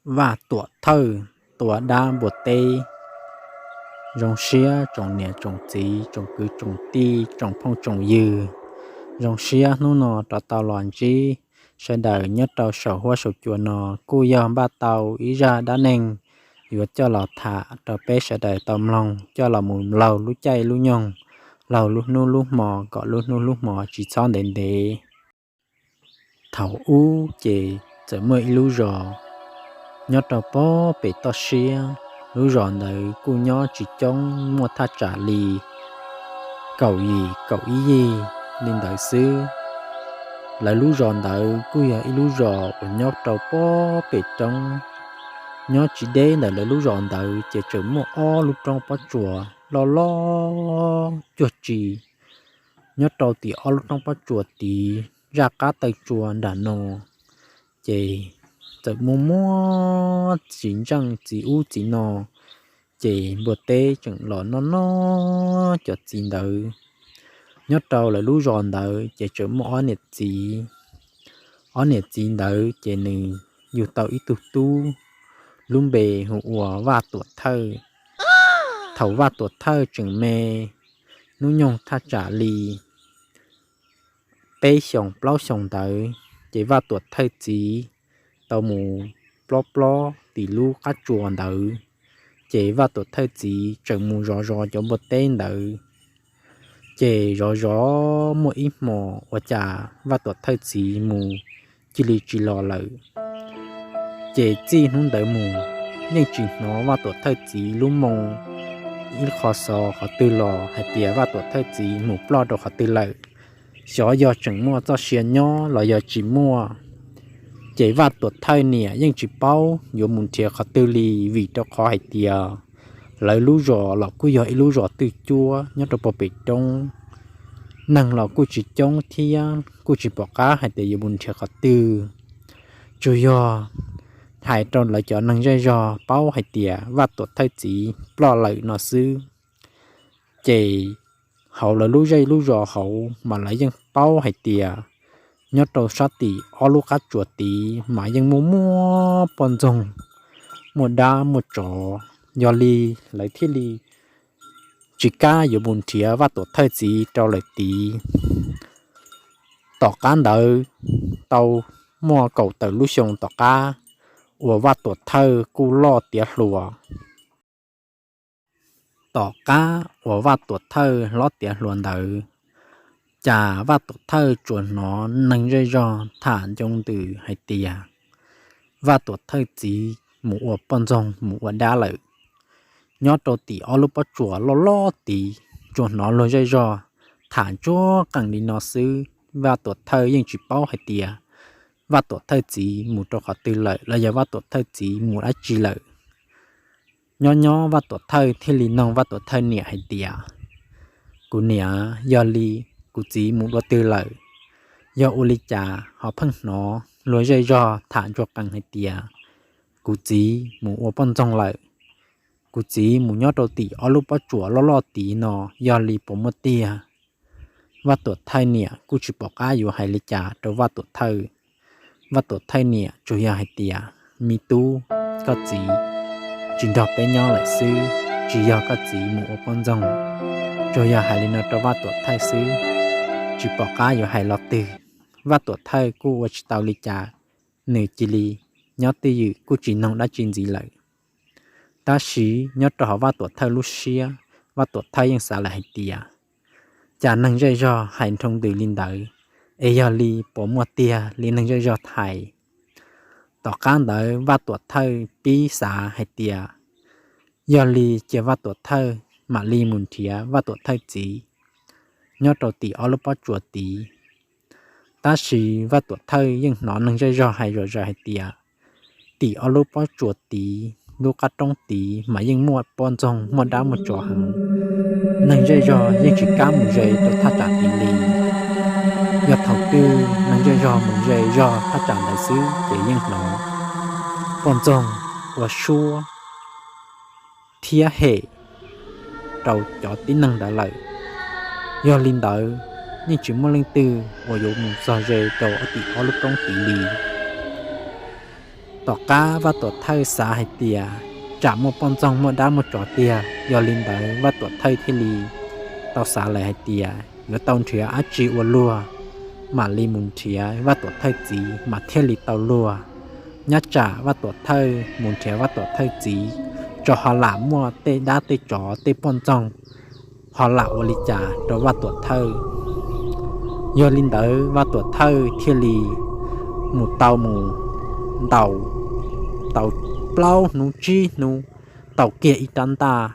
Vaj Tuam Thawj tua dab npua teb. Zoo siab tsoom niam tsoom txiv, tsoom kwv tsoom tij, tsoom phooj tsoom ywg, zoo siab hnub no rov tau los ntsib sawv daws nyob rau saum huab saum cua no. Kuj yog npaj tau ib zaj dab neeg yuav coj los tham rau peb sawv daws tau mloog, coj los mus laug lub caij lub nyoog, laug lub hnub lub hmo, kom lub hnub lub hmo tsis txhob ntev ntev. Thaum ub ces txawm muaj ib lub zos nyob rau pob pem toj siab. Lub zos ntawd kuj nyob tsis coob, muaj thaj tsam li kaum yim kaum ib yig li ntawd xwb. Lawv lub zos ntawd kuj yog ib lub zos uas nyob rau pob pem roob. Nyob tsis deb ntawm lawv lub zos ntawd ces tseem muaj ob lub roob pob tsuas loj loj cuag tsi. Nyob rau tim ob lub roob pob tsuas tid, zaj qab taw tsua nram no, ces txawm muaj muaj txiv ntseej txiv ub txiv no, ces npua teb tseem los noj noj cov txiv ntawd. Nyob rau lawv lub zos ntawd ces tseem muaj ob niam txiv. Ob niam txiv ntawd ces nws yug tau ib tug tub, lub npe hu ua Vaj Tuam Thawj. Thaum Vaj Tuam Thawj tseem me, hnub nyoog thaj tsam li peb xyoos plaub xyoos ntawd, ces Vaj Tuam Thawj txiv tau mus plob plob tim lub qab tsuas ntawd, ces Vaj Tuam Thawj txiv tseem mus zov zov cov npua teb ntawd. Ces zov zov muaj ib hmos ua cas Vaj Tuam Thawj txiv mus cia li tsis los lawm. Ces txij hnub ntawd mus, yeej tsis hnov Vaj Tuam Thawj txiv lub moo ib qho xov qhov twg los hais tias Vaj Tuam Thawj txiv mus ploj rau qhov twg lawm. Xyov yog tseem muaj txoj sia nyob los yog tsis muaj. Ces Vaj Tuam Thawj niam yeej tsis paub yuav mus nrhiav qhov twg li, vim rau qhov hais tias lawv lub zos los kuj yog ib lub zos twj cuab nyob rau pem roob. Neeg los kuj tsis coob thiab kuj tsis pom qab hais tias yuav mus nrhiav qhov twg. Tsuas yog hais rau lawv cov neeg zej zog paub hais tias Vaj Tuam Thawj txiv ploj lawm no xwb. Ces hauv lawv lub zej lub zos hauv mas lawv yeej paub hais tias nyob rau sab tim ob lub qab tsuas tid mas yeej muaj muaj poj ntxoog, muaj dab muaj tsov, yog li lawv thiaj li tsis kam yuav mus nrhiav Vaj Tuam Thawj txiv rau lawm tid. Tom qab ntawd tau muaj kaum tawm lub xyoo tom qab uas Vaj Tuam Thawj kuj loj tiav hluas. Tom qab uas Vaj Tuam Thawj hlob tiav hluas ntawd, cas Vaj Tuam Thawj tsuas hnov neeg zej zog tham ncoo ntws hais tias Vaj Tuam Thawj txiv mus ua poj ntxoog mus ua dab lawm. Nyob rau tim ob lub pob tsuas loj loj tid, tsuas hnov luag zej zog tham ntsuag qees li no xwb. Vaj Tuam Thawj yeej tsis paub hais tias Vaj Tuam Thawj txiv mus rau qhov twg lawm los yog Vaj Tuam Thawj txiv mus dab tsi lawm. Nyob nyob Vaj Tuam Thawj thiaj li nug Vaj Tuam Thawj niam hais tias, kuv niam, yog li kuv txiv mus dua twg lawm? Yog ua li cas ho pheej hnov luag zej zog tham ntsuag qees hais tias kuv txiv mus ua poj ntxoog lawm? Kuv txiv mus nyob rau tim ob lub pob tsuas loj loj tid no, yog li puas muaj tiag? Vaj Tuam Thawj niam kuj tsis pom qab yuav hais li cas rau Vaj Tuam Thawj. Vaj Tuam Thawj niam tsuas yog hais tias, me tub, koj txiv tsis nrog peb nyob lawm xwb, tsis yog koj txiv mus ua poj ntxoog. Tsuas yog hais li no rau Vaj Tuam Thawj xwb, tsis pom qab yuav hais los twg. Vaj Tuam Thawj kuj ua tsis tau li cas, nws cia li nyob twj ywm kuj tsis nug dab tsi ntxiv lawm. Tab sis nyob rau hauv Vaj Tuam Thawj lub siab, Vaj Tuam Thawj yeej xav lawm hais tias, cas neeg zej zog hais nroo ntws li ntawd, es yog li puas muaj tiag li neeg zej zog hais? Tom qab ntawd Vaj Tuam Thawj pib xav hais tias, yog li cia Vaj Tuam Thawj mam li mus nrhiav Vaj Tuam Thawj txiv nyob rau tim ob lub pob tsuas tid. Tab sis Vaj Tuam Thawj yeej hnov neeg zej zog hais zom zaws hais tias, tim ob lub pob tsuas tid, lub qab roob tid mas yeej muaj poj ntxoog muaj dab muaj tsov heev. Neeg zej zog yeej tsis kam mus ze rau thaj tsam tid li. Yog thaum twg neeg zej zog mus ze zog thaj tsam ntawd xwb ces yeej hnov poj ntxoog ua suab thiab hem rau cov tib neeg ntawd lawm. Yog li ntawd, yeej tsis muaj leej twg uas yuav mus txog ze rau tim ob lub roob tid li. Tom qab Vaj Tuam Thawj xav hais tias tsam muaj poj ntxoog muaj dab muaj tsov tiag, yog li ntawd Vaj Tuam Thawj thiaj li tau xav lawm hais tias yuav tau nrhiav dab tsi ua luag, mam li mus nrhiav Vaj Tuam Thawj txiv mas thiaj li tau luag. Nyob tsam Vaj Tuam Thawj mus nrhiav Vaj Tuam Thawj txiv, tso ho lam muaj tej dab tej tsov tej poj ntxoog ho lam ua li cas rau Vaj Tuam Thawj. Yog li ntawd Vaj Tuam Thawj thiaj li mus tau mus ntaus tau plaub hnub tsib hnub, tau kiag ib rab ntaj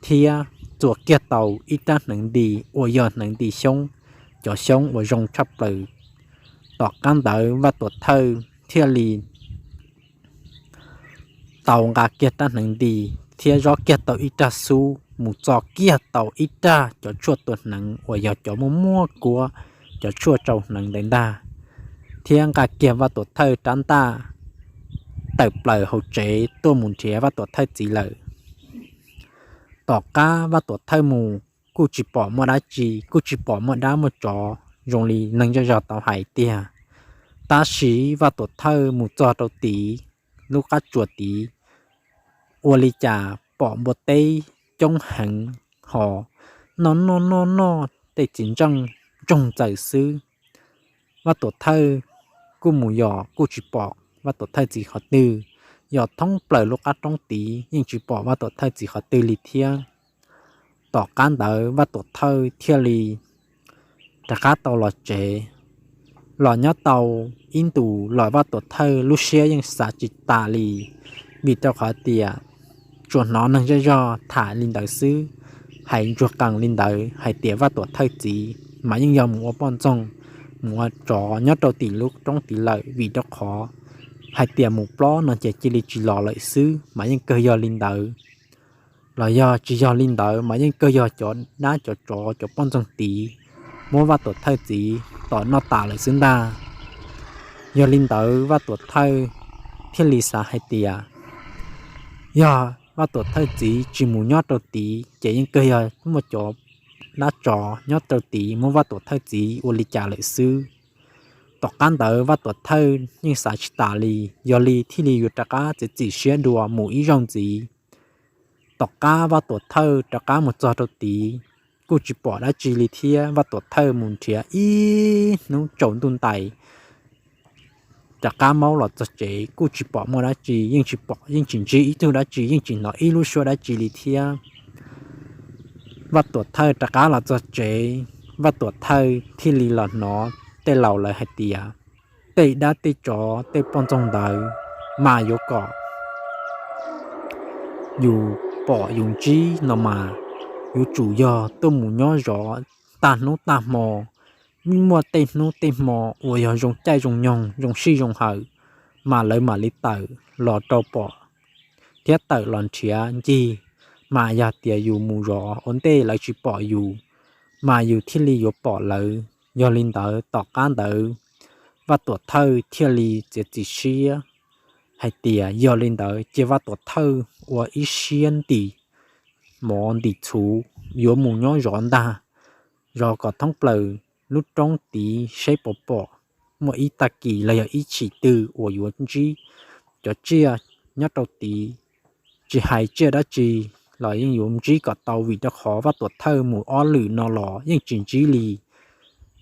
thiab txua kiag tau ib rab hneev nti uas yog hneev nti xyoob, cov xyoob uas zoo tshaj plaws. Tom qab ntawd Vaj Tuam Thawj thiaj li tau nqa kiag rab hneev nti thiab zob kiag tau ib rag xub mus txo kiag tau ib rag cov tshuaj tua hneev uas yog cov muaj muaj kuab, cov tshuaj tsau hneev ntawd ntag, thiab nqa kiag Vaj Tuam Thawj rab ntaj tawm plaws hauv tsev tuaj mus nrhiav Vaj Tuam Thawj txiv lawm. Tom qab Vaj Tuam Thawj mus kuj tsis pom muaj dab tsi, kuj tsis pom muaj dab muaj tsov zoo li neeg zej zog tau hais tiag. Tab sis Vaj Tuam Thawj mus txog rau tid, lub qab tsuas tid, ua li cas pom npua teb coob heev ho noj noj noj noj tej txiv ntseej ntsoog txaws xwb. Vaj Tuam Thawj kuj mus yos kuj tsis pom Vaj Tuam Thawj txiv qhov twg, yos thoob plaws lub qab roob tid yeej tsis pom Vaj Tuam Thawj txiv qhov twg li thiab. Tom qab ntawd Vaj Tuam Thawj thiaj li rov qab tau los tsev. Los nyob tau ib ntus los Vaj Tuam Thawj lub siab yeej xav tsis tas li, vim rau qhov tias tsuas hnov neeg zej zog tham li ntawd xwb, hais ntsuag qees li ntawd hais tias Vaj Tuam Thawj txiv mas yeej yog mus ua poj ntxoog, mus ua tsov nyob rau tim lub roob tid lawm, vim rau qhov hais tias mus plob no ces cia li tsis los lawm xwb, mas yeej kawg yog li ntawd. Los yog tsis yog li ntawd mas yeej kawg yog cov dab cov tsov cov poj ntxoog tid muab Vaj Tuam Thawj txiv tom noj tas lawm xwb ntag. Yog li ntawd Vaj Tuam Thawj thiaj li xav hais tias yog Vaj Tuam Thawj txiv tsis mus nyob rau tid ces yeej kawg yog muaj cov dab tsov nyob rau tid muab Vaj Tuam Thawj txiv ua li cas lawm xwb. Tom qab ntawd Vaj Tuam Thawj yeej xav tsis tas li, yog li thiaj li yuav rov qab txiav txim siab dua mus ib zaug ntxiv. Tom qab Vaj Tuam Thawj rov qab mus txog rau tid, kuj tsis pom dab tsi li thiab. Vaj Tuam Thawj mus nrhiav ib hnub tsaus ntuj ntais, rov qab maub los txog tsev kuj tsis pom muaj dab tsi, yeej tsis pom yeej tsis ntsib ib tug dab tsi, yeej tsis hnov ib lub suab dab tsi li thiab. Vaj Tuam Thawj rov qab los txog tsev, Vaj Tuam Thawj thiaj li los hnov tej laus lawv hais tias tej dab tej tsov tej poj ntxoog ntawd mas yuav kom yus pom yus ntsib no mas yuav tsum yog tuaj mus nyob zov tag hnub tag hmo, muaj tej hnub tej hmo uas yog zoo caij zoo nyoog zoo sij zoo hawm mas lawv mam li tawm los rau pom thiab tawm los nrhiav ncig. Mas yog tias yus mus zov ua ntej lawv tsis pom yus, mas yus thiaj li yuav pom lawv. Yog li ntawd tom qab ntawd Vaj Tuam Thawj thiaj li txiav txim siab hais tias yog li ntawd ces Vaj Tuam Thawj ua ib siab ntim mov ntim txhuv yuav mus nyob zov ntag, zov kom thoob plaws lub roob tid seb puas pom muaj ib tag kis los yog ib chim twg uas yuav ntsib cov tsiaj nyob rau tid. Tsis hais tsiaj dab tsi los yeej yuav ntsib kom tau, vim rau qhov Vaj Tuam Thawj mus ob lwm no los yeej tsis ntsib li.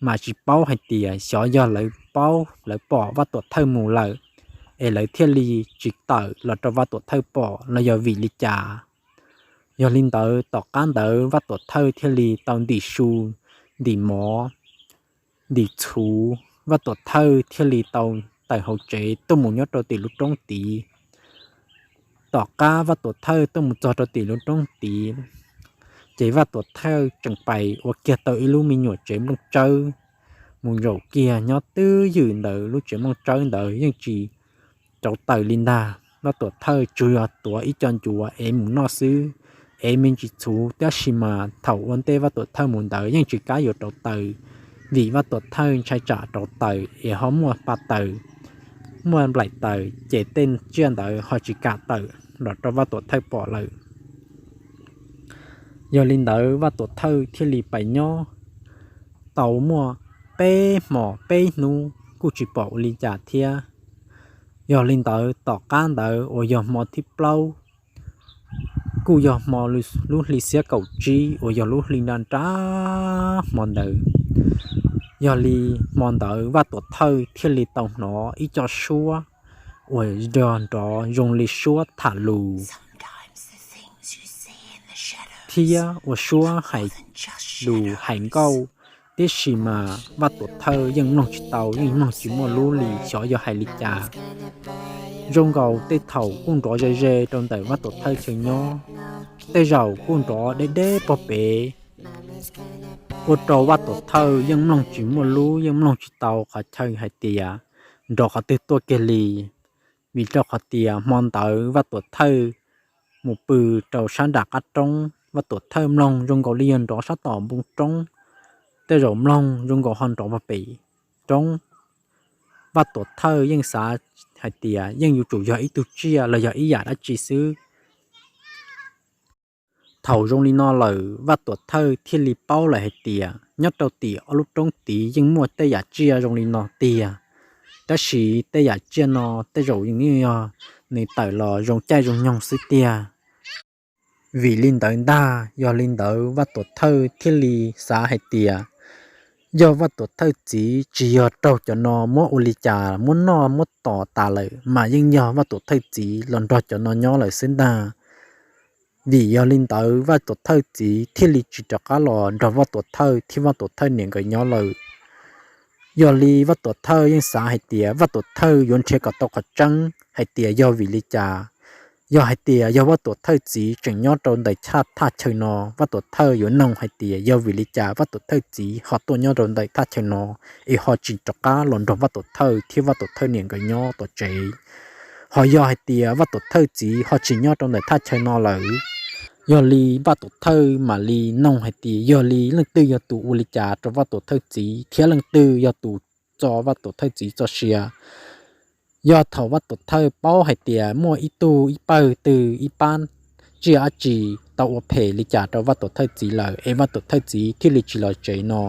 Mas tsis paub hais tias xyov yog lawv paub lawv pom Vaj Tuam Thawj mus lawm es lawv thiaj li tsis tawm los rau Vaj Tuam Thawj pom los yog vim li cas. Yog li ntawd tom qab ntawd Vaj Tuam Thawj thiaj li tau ntim su, ntim mov, ntim txhuv, Vaj Tuam Thawj thiaj li tau tawm hauv tsev tuaj mus nyob rau tim lub roob tid. Tom qab Vaj Tuam Thawj tuaj mus txog rau tim lub roob tid, ces Vaj Tuam Thawj tseem pais ua kiag tau ib lub me nyuam tsev nplooj tsawb mus zaum kiag nyob twb ywm ntawd. Lub tsev nplooj tsawb ntawd yeej tsis rauv taws li ntag. Vaj Tuam Thawj tsuas yog tuav ib co ncuav es mus noj xwb, es me ntsis txhuv, tab sis mas thaum ua ntej Vaj Tuam Thawj mus ntawd yeej tsis kam yuav rauv taws, vim Vaj Tuam Thawj ntshai tsam rauv taws es ho muaj pa taws, muaj nplaim taws ces tej tsiaj ntawd ho tsis kam tawm los rau Vaj Tuam Thawj pom lawm. Yog li ntawd Vaj Tuam Thawj thiaj li pais nyob tau muaj peb hmos peb hnub kuj tsis pom ua li cas thiab. Yog li ntawd tom qab ntawd uas yog hmo thib plaub, kuj yog hmo lub hli xiab kaum tsib uas yog lub hli nra nrab hmo ntawd. Yog li hmo ntawd Vaj Tuam Thawj thiaj li tau hnov ib co suab uas nrov nrov zoo li suab tham lus thiab ua suab hais lus hais nkauj, tiam sis mas Vaj Tuam Thawj yeej mloog tsis tau, yeej mloog tsis muaj lub li xyov yog hais li cas. Zoo nkaus tej thaum kuj nrov ze ze rau ntawm Vaj Tuam Thawj chaw nyob, tej zaum kuj nrov deb deb pog pem, ua rau Vaj Tuam Thawj yeej mloog tsis muaj lub, yeej mloog tsis tau qhov chaw hais tias nrov qhov twg tuaj kiag li. Vim rau qhov tias hmo ntawd Vaj Tuam Thawj mus pw rau sab nram qab roob, Vaj Tuam Thawj mloog zoo nkaus li yog nrov sab tom npoo roob, tej zaum mloog zoo nkaus ho nrov pog pem roob. Vaj Tuam Thawj yeej xav hais tias yeej yuav tsum yog ib tug tsiaj los yog ib yam dab tsi xwb. Thaum zoo li no lawm Vaj Tuam Thawj thiaj li paub lawm hais tias nyob rau tim ob lub roob tid yeej muaj tej yam tsiaj zoo li no tiag, tab sis tej yam tsiaj no tej zaum yeej yog nws tawm los zoo caij zoo nyoog xwb tiag. Vim li ntawd ntag, yog li ntawd Vaj Tuam Thawj thiaj li xav hais tias yog Vaj Tuam Thawj txiv tsis yog raug cov no muab ua li cas muab noj muab tos tas lawm mas yeej yog Vaj Tuam Thawj txiv los nrog cov no nyob lawm xwb ntag. Vim yog li ntawd Vaj Tuam Thawj txiv thiaj li tsis rov qab los nrog Vaj Tuam Thawj thiab Vaj Tuam Thawj niam nkawd nyob lawm. Yog li Vaj Tuam Thawj yeej xav hais tias Vaj Tuam Thawj yuav nrhiav kom tau qhov tseeb hais tias yog vim li cas. Yog hais tias yog Vaj Tuam Thawj txiv tseem nyob rau ntawm thaj chaw no, Vaj Tuam Thawj yuav noog hais tias yog vim li cas Vaj Tuam Thawj txiv ho tuaj nyob rau ntawm thaj chaw no es ho tsis rov qab los nrog Vaj Tuam Thawj thiab Vaj Tuam Thawj niam nkawd nyob tom tsev. Ho yog hais tias Vaj Tuam Thawj txiv ho tsis nyob rau ntawm thaj chaw no lawm, yog li Vaj Tuam Thawj mam li noog hais tias yog li leej twg yog tus ua li cas rau Vaj Tuam Thawj txiv thiab leej twg yog tus txo Vaj Tuam Thawj txiv txoj sia. Yog thaum Vaj Tuam Thawj paub hais tias muaj ib tug ib pawg twg ib pab tsiaj dab tsi tau ua phem li cas rau Vaj Tuam Thawj txiv lawm es Vaj Tuam Thawj txiv thiaj li tsis los tsev no.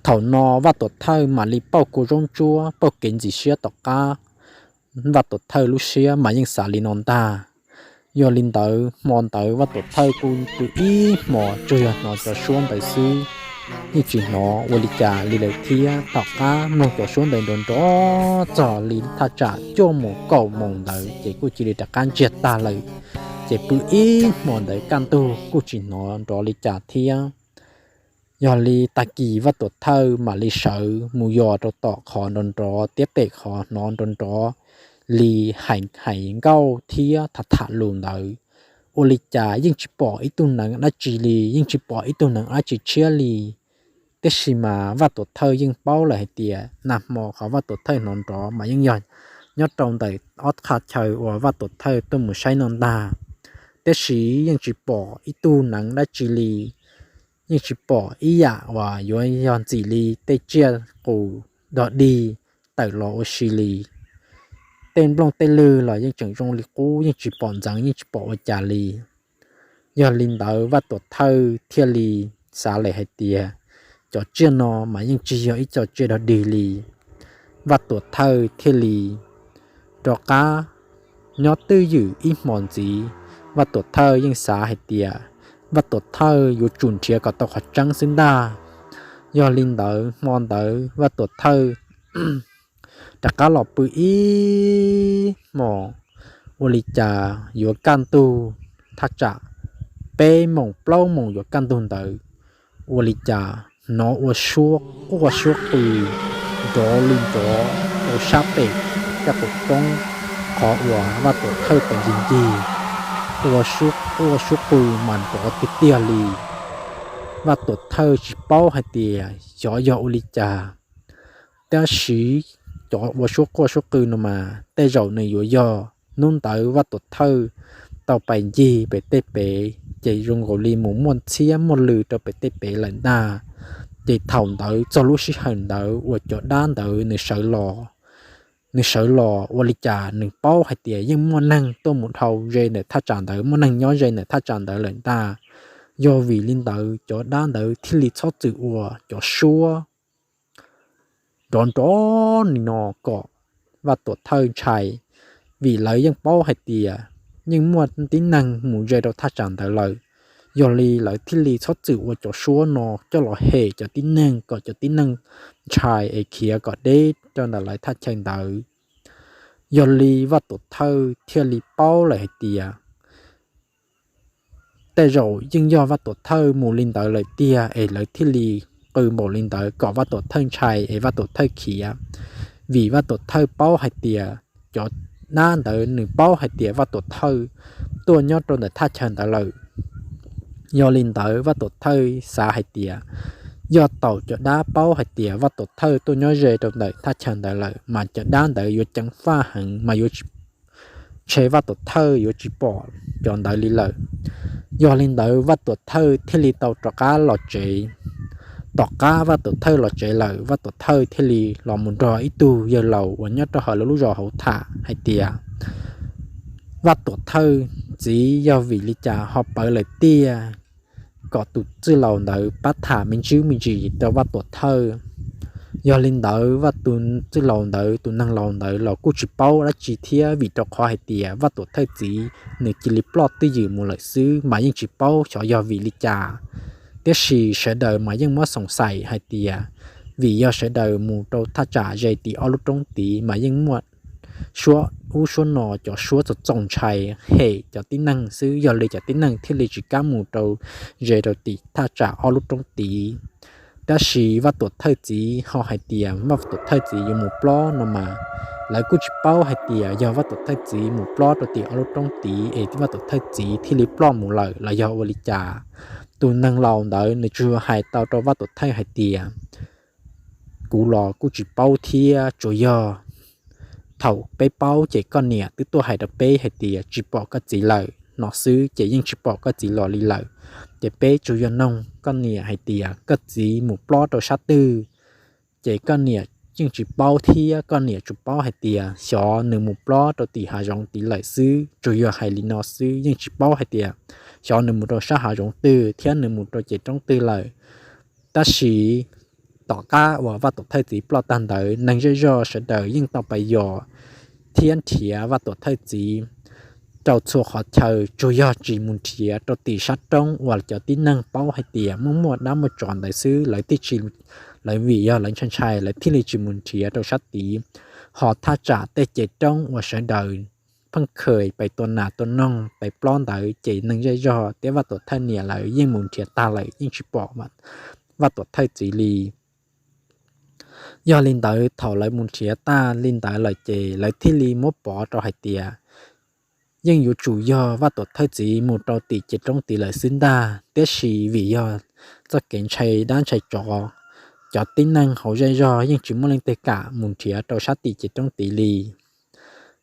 Thaum no Vaj Tuam Thawj mam li pauj kua zaub ntsuab pauj kev ntxim siab tom qab Vaj Tuam Thawj lub siab mas yeej xav li no ntag. Yog li ntawd hmo ntawd Vaj Tuam Thawj kuj pw ib hmos tsuas yog hnov cov suab ntawd xwb, yeej tsis hnov ua li cas li lawm thiab. Tom qab mloog cov suab ntawd nrov nrov txog li thaj tsam cuaj moos kaum moos ntawd ces kuj cia li rov qab ntsiag tag lawm. Ces pw ib hmos ntawd kaj ntug kuj tsis hnov nrov li cas thiab. Yog li tag kis Vaj Tuam Thawj mam li sawv mus yos rau tom qhov nrov nrov thiab pem qhov hnov nrov nrov li hais nkauj thiab tham tham lus ntawd, ua li cas yeej tsis pom ib tug neev dab tsi li, yeej tsis pom ib tug neev dab tsi tshiab li. Tiam sis mas Vaj Tuam Thawj yeej paub lawm hais tias nag hmo qhov Vaj Tuam Thawj hnov nrov mas yeej yog nyob rau ntawm ob qhov chaw uas Vaj Tuam Thawj tuaj mus saib no ntag. Tiam sis yeej tsis pom ib tug neev dab tsi li, yeej tsis pom ib yam uas yuav yog ntxim li tej tsiaj qus dog dig tawm los ua si li. Tej nplooj tej lwg los yeej tseem zoo li qub, yeej tsis pom ntxeev yeej tsis pom ua cas li. Yog li ntawd Vaj Tuam Thawj thiaj li xav lawm hais tias cov tsiaj no mas yeej tsis yog ib co tsiaj dog dig li. Vaj Tuam Thawj thiaj li rov qab nyob twj ywm ib hmos ntxiv. Vaj Tuam Thawj yeej xav hais tias Vaj Tuam Thawj yuav tsum nrhiav kom tau qhov tseeb xwb ntag. Yog li ntawd hmo ntawd Vaj Tuam Thawj rov qab los pw ib hmos, ua li cas yuav kaj ntug thaj tsam peb moos plaub moos yuav kaj ntug ntawd, ua li cas hnov ua suab quaj suab qw nrov li nrov rau sab pem caj qaum roob, qhov uas Vaj Tuam Thawj pem ncig ncig, ua suab quaj suab qw mas nrov tiag tiag li. Vaj Tuam Thawj tsis paub hais tias xyov yog ua li cas, tab sis cov ua suab quaj suab qw no mas tej zaum nws yuav yog hnub ntawd Vaj Tuam Thawj tau pais ncig pem tej pem, ces zoo nkaus li mus muaj ntxhiab muaj lw rau pem tej pem lawm ntag. Ces thaum ntawd txog lub sij hawm ntawd uas cov dab ntawd nws sawv los, nws sawv los ua li cas nws paub hais tias yeej muaj neeg tuaj mus dhau ze ntawm thaj tsam ntawd, muaj neeg nyob ze ntawm thaj tsam ntawd lawm ntag. Yog vim li ntawd cov dab ntawd thiaj li txhob txwm ua cov suab nrov nrov li no kom Vaj Tuam Thawj ntshai. vim lawv yeej paub hais tias yeej muaj tib neeg mus ze rau thaj tsam ntawd lawm. Yog li lawv thiaj li txhob txwm ua cov suab no coj los hem cov tib neeg kom cov tib neeg ntshai es khiav kom deb rau ntawm lawv thaj chaw ntawd. Yog li Vaj Tuam Thawj thiaj li paub lawm hais tias tej zaum yeej yog Vaj Tuam Thawj mus li ntawd lawm tiag es lawv thiaj li qw npaum li ntawd kom Vaj Tuam Thawj ntshai es Vaj Tuam Thawj khiav. Vim Vaj Tuam Thawj paub hais tias cov dab ntawd nws paub hais tias Vaj Tuam Thawj tuaj nyob rau ntawm thaj chaw ntawd lawm. Yog li ntawd Vaj Tuam Thawj xav hais tias yog tau cov dab paub hais tias Vaj Tuam Thawj tuaj nyob ze rau ntawm thaj chaw ntawd lawm mas cov dab ntawd yuav ceev faj heev mas yuav tsis, ntshe Vaj Tuam Thawj yuav tsis pom cov ntawd li lawm. Yog li ntawd Vaj Tuam Thawj thiaj li tau rov qab los tsev. Tom qab Vaj Tuam Thawj los tsev lawm, Vaj Tuam Thawj thiaj li los mus nrog ib tug yawg laus uas nyob rau hauv lawv lub zos hauv tham hais tias Vaj Tuam Thawj txiv yog vim li cas ho pawv lawm tiag, kom tus txwj laus ntawd pab tham me ntsis me ntsis rau Vaj Tuam Thawj. Yog li ntawd Vaj, tus txwj laus ntawd, tus neeg laus ntawd los kuj tsis paub dab tsi thiab, vim rau qhov hais tias Vaj Tuam Thawj txiv nws cia li ploj twj ywm mus lawm xwb mas yeej tsis paub xyov yog vim li cas. Tiam sis sawv daws mas yeej muab xoom xais hais tias vim yog sawv daws mus rau thaj tsam ze tim ob lub roob tid mas yeej muaj suab ub suab no cov suab txaus txaus ntshai hem cov tib neeg xwb, yog li cov tib neeg thiaj li tsis kam mus rau ze rau tim thaj tsam ob lub roob tid. Tab sis Vaj Tuam Thawj txiv ho hais tias Vaj Tuam Thawj txiv yuav mus plob no mas lawv kuj tsis paub hais tias yog Vaj Tuam Thawj txiv mus plob rau tim ob lub roob tid es Vaj Tuam Thawj txiv thiaj li ploj mus lawm los yog ua li cas. Tus neeg laus ntawd nws tsuas hais tau rau Vaj Tuam Thawj hais tias kuv los kuj tsis paub thiab, tsuas yog thaum peb paub ces koj niam twb tuaj hais rau peb hais tias tsis pom koj txiv lawm no xwb ces yeej tsis pom koj txiv los li lawm. Ces peb tsuas yog noog koj niam hais tias koj txiv mus plob rau sab twg, ces koj niam yeej tsis paub thiab, koj niam tsuas paub hais tias xyov nws mus plob rau tim hav zoov tid lawm xwb, tsuas yog hais li no xwb, yeej tsis paub hais tias xyov nws mus rau sab hav zoov twg thiab nws mus rau ces roob twg lawm. Tab sis tom qab uas Vaj Tuam Thawj txiv ploj tag ntawd, neeg zej zog sawv daws yeej tau pais yos thiab nrhiav Vaj Tuam Thawj txiv rau txhua qhov chaw, tsuas yog tsis mus nrhiav rau tim sab roob uas cov tib neeg paub hais tias muaj muaj dab muaj tsov ntawd xwb, lawv thiaj tsis, lawv vim yog lawv ntshai ntshai lawv thiaj li tsis mus nrhiav rau sab tid. Ho thaj tsam tej ces roob uas sawv daws pheej khaws pais tua nas tua noog pais plob ntawd ces neeg zej zog thiab Vaj Tuam Thawj niam lawv yeej mus nrhiav tag lawm yeej tsis pom Vaj Tuam Thawj txiv li. Yog li ntawd thaum lawv mus nrhiav tag li ntawd lawm ces lawv thiaj li muab pov rau hais tias yeej yuav tsum yog Vaj Tuam Thawj txiv mus rau tim ces roob tid lawm xwb ntag, tiam sis vim yog txoj kev ntshai dab ntshai tsov, cov tib neeg hauv zej zog yeej tsis muaj leej twg kam mus nrhiav rau sab tim ces roob tid li.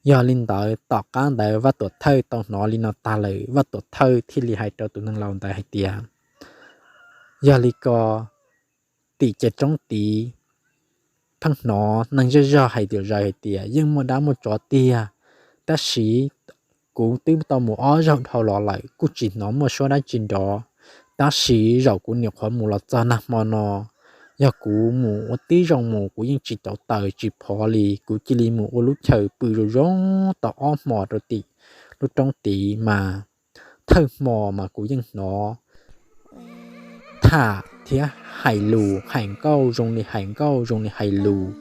Yog li ntawd tom qab ntawd Vaj Tuam Thawj tau hnov li no tag lawm, Vaj Tuam Thawj thiaj li hais rau tus neeg laus ntawd hais tias yog li ko, tim ces roob tid pheej hnov neeg zej zog hais tias zam hais tias yeej muaj dab muaj tsov tiag, tab sis kuv twb tau mus ob zaug dhau los lawm kuj tsis hnov muaj suab dab tsi nrov. Tab sis zaum kuv nyuam qhuav mus los txog nag hmo no, yog kuv mus ua tib zoo mus kuv yeej tsis tau taws tsis phov li, kuv cia li mus ua lub chaw pw zoo zoo tau ob hmo rau tim lub roob tid mas thawj hmo mas kuv yeej hnov tham thiab hais lus, hais nkauj zoo li hais nkauj zoo li hais lus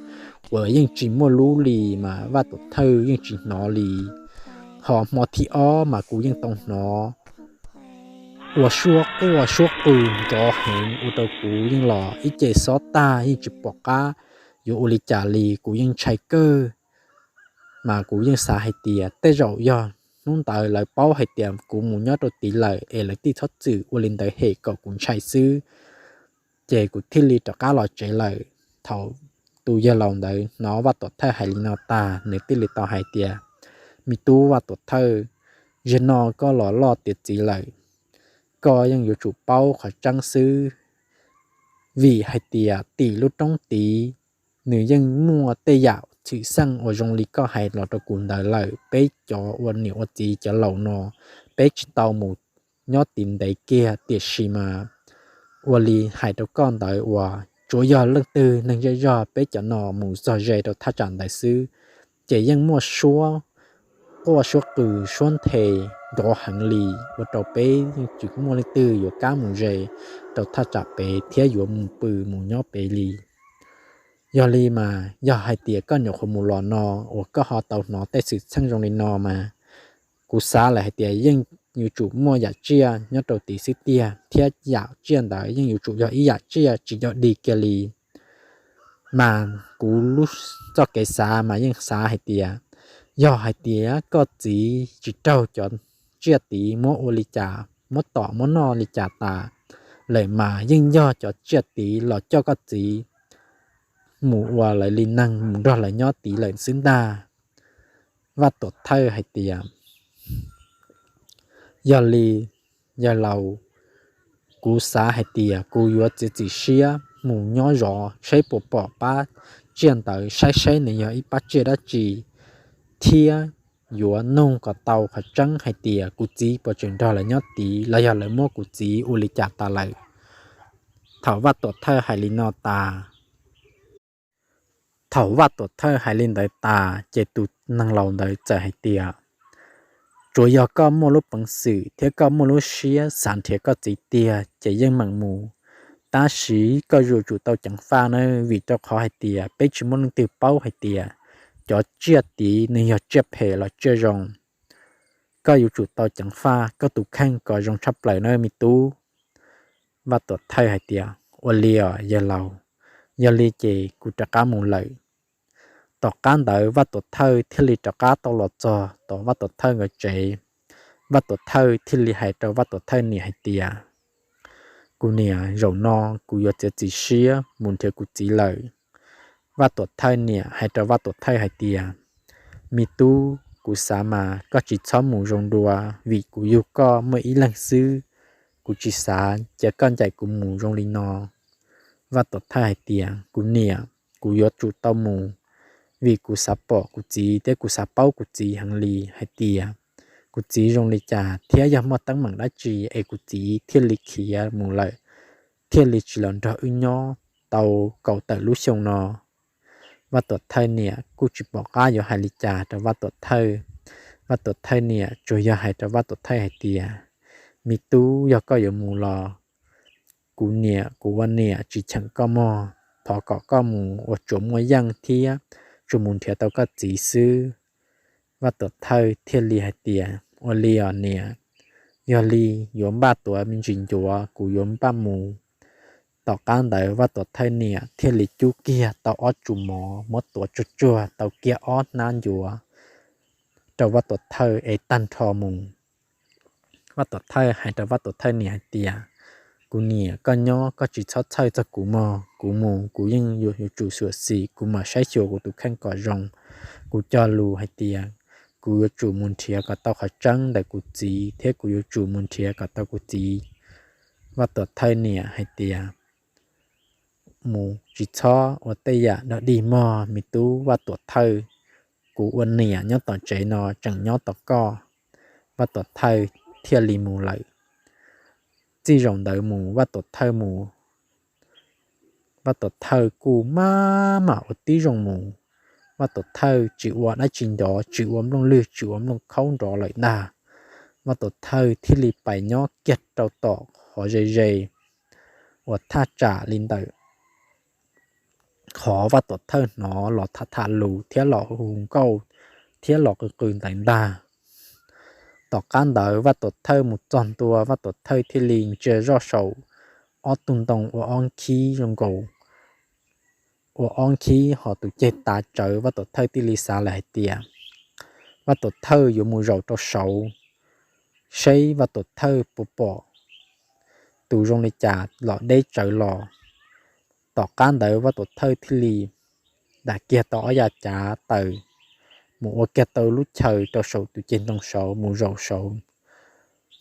uas yeej tsis muaj lub li mas Vaj Tuam Thawj yeej tsis hnov li. Ho hmo thib ob mas kuv yeej tau hnov ua suab quaj suab qw nrov heev ua rau kuv yeej los ib ce xob tag yeej tsis pom qab yuav ua li cas li, kuv yeej ntshai kawg. Mas kuv yeej xav hais tias tej zaum yog hnub ntawd lawv paub hais tias kuv mus nyob rau tid lawm es lawv thiaj txhob txwm ua li ntawd hem kom kuv ntshai xwb, ces kuv thiaj li rov qab los tsev lawm. Thaum tus yawg laus ntawd hnov Vaj Tuam Thawj hais li no tag nws thiaj li tau hais tias, me tub Vaj Tuam Thawj, zaum no koj los loj tiav txiv lawm, koj yeej yuav tsum paub qhov tseeb xwb, vim hais tias tim lub roob tid nws yeej muaj tej yam txhim xeej uas zoo li koj hais los rau kuv ntawd lawm. Peb cov ua niam ua txiv cov laus no, peb tsis tau mus nyob tid ntev kiag, tiam sis mas ua li hais rau koj ntawd uas tsuav yog leej twg neeg zej zog peb cov no mus txog ze rau thaj tsam ntawd xwb, ces yeej muaj suab quaj suab qw suab nthe nrov heev li, ua rau peb yeej tsis muaj leej twg yuav kam mus ze rau thaj tsam pem thiab yuav mus pw mus nyob pem li. Yog li mas yog hais tias koj nyuam qhuav mus los no uas koj ho tau hnov tej xwm txheej zoo li no mas, kuv xav lawm hais tias yeej yuav tsum muaj yam tsiaj nyob rau tid xwb tiag, thiab yam tsiaj ntawd yeej yuav tsum yog ib yam tsiaj tsis yog dig kiag li. Mas kuv lub txoj kev xav mas yeej xav hais tias, yog hais tias koj txiv tsis raug cov tsiaj tid muab ua li cas, muab tom muab noj li cas tas lawm mas yeej yog cov tsiaj tid los coj koj txiv mus ua lawv li neeg mus nrog lawv nyob tid lawm xwb ntag. Vaj Tuam Thawj hais tias, yog li, yawg laus, kuv xav hais tias kuv yuav txiav txim siab mus nyob zov saib puas pom pab tsiaj ntawd, saib saib nws yog ib pab tsiaj dab tsi, thiab yuav nug kom tau qhov tseeb hais tias kuv txiv puas tseem nrog lawv nyob tid los yog lawv muab kuv txiv ua li cas tas lawm. Thaum Vaj Tuam Thawj hais li no tas, thaum Vaj Tuam Thawj hais li ntawd tas ces tus neeg laus ntawd txawm hais tias, tsuas yog koj muaj lub peev xwm thiab koj muaj lub siab xav nrhiav koj txiv tiag ces yeej meem mus, tab sis koj yuav tsum tau ceev faj na, vim rau qhov hais tias peb tsis muaj leej twg paub hais tias cov tsiaj tid nws yog tsiaj phem los tsiaj zoo. Koj yuav tsum tau ceev faj koj tus kheej kom zoo tshaj plaws na me tub. Vaj Tuam Thawj hais tias, ua li os yawg laus, yog li ces kuv rov qab mus lawm. Tom qab ntawd Vaj Tuam Thawj thiaj li rov qab tau los txog tom Vaj Tuam Thawj nkawd tsev. Vaj Tuam Thawj thiaj li hais rau Vaj Tuam Thawj niam hais tias, kuv niam, zaum no kuv yuav txiav txim siab mus nrhiav kuv txiv lawm. Vaj Tuam Thawj niam hais rau Vaj Tuam Thawj hais tias, me tub, kuv xav mas koj tsis txhob mus zoo dua, vim kuv yug koj muaj ib leeg xwb, kuv tsis xav cia koj ncaim kuv mus zoo li no. Vaj Tuam Thawj hais tias, kuv niam, kuv yuav tsum tau mus, vim kuv xav pom kuv txiv thiab kuv xav paub kuv txiv heev li hais tias kuv txiv zoo li cas thiab yog muaj teeb meem dab tsi es kuv txiv thiaj li khiav mus lawm, thiaj li tsis los nrog wb nyob tau kaum tawm lub xyoo no. Vaj Tuam Thawj niam kuj tsis pom qab yuav hais li cas rau Vaj Tuam Thawj. Vaj Tuam Thawj niam tsuas yog hais rau Vaj Tuam Thawj hais tias, me tub, yog koj yuav mus los kuv niam kuv ua niam tsis cheem koj mog, thov kom koj mus ua tsuas muaj yeej thiab tsuas mus nrhiav tau koj txiv xwb. Vaj Tuam Thawj thiaj li hais tias, ua li os niam, yog li yuav npaj tuav me ntsis ncuav kuv yuav npaj mus. Tom qab ntawd Vaj Tuam Thawj niam thiaj li cub kiag tau ob tsu mov muab tuav tsuag tsuag tau kiag ob hnab ncuav rau Vaj Tuam Thawj es tag nrho mus. Vaj Tuam Thawj hais rau Vaj Tuam Thawj niam hais tias, kuv niam, koj nyob koj tsis txhob txhawj txog kuv mog, kuv mus kuv yeej yuav yuav tsum xyuam xim, kuv mam saib xyuas kuv tus kheej kom zoo. Kuv cog lus hais tias kuv yuav tsum mus nrhiav kom tau qhov tseeb ntawm kuv txiv thiab kuv yuav tsum mus nrhiav kom tau kuv txiv. Vaj Tuam Thawj niam hais tias, mus tsis txhob ua tej yam dog dig mog me tub Vaj Tuam Thawj, kuv ua niam nyob tom tsev no tseem nyob tos koj. Vaj Tuam Thawj thiaj li mus lawm. Txij zaum ntawd mus Vaj Tuam Thawj mus, Vaj Tuam Thawj kuj maj mam ua tib zoo mus. Vaj Tuam Thawj tsis ua dab tsi nrov, tsis ua nplooj lwg, tsis ua nplooj khaub nrov lawm ntag. Vaj Tuam Thawj thiaj li pais nyob kiag rau tom qhov ze ze uas thaj tsam li ntawm qhov Vaj Tuam Thawj hnov los tham tham lus thiab los hu nkauj thiab los qw qw ntawd ntag. Tom qab ntawd Vaj Tuam Thawj mus txog ntua, Vaj Tuam Thawj thiaj li ntsia zoj saum ob tug ntoo ua ob khib zoo nkaus, ua ob khib ho tus ceg tav tsawv. Vaj Tuam Thawj thiaj li xav lawm hais tias Vaj Tuam Thawj yuav mus zaum rau saud saib Vaj Tuam Thawj puas pom tus zoo li cas los deb tsawv los. Tom qab ntawd Vaj Tuam Thawj thiaj li dam kiag tau ob yav cav taws mus ua kiag tau lub chaw rau saum tus ceg ntoo saud mus zaum saud.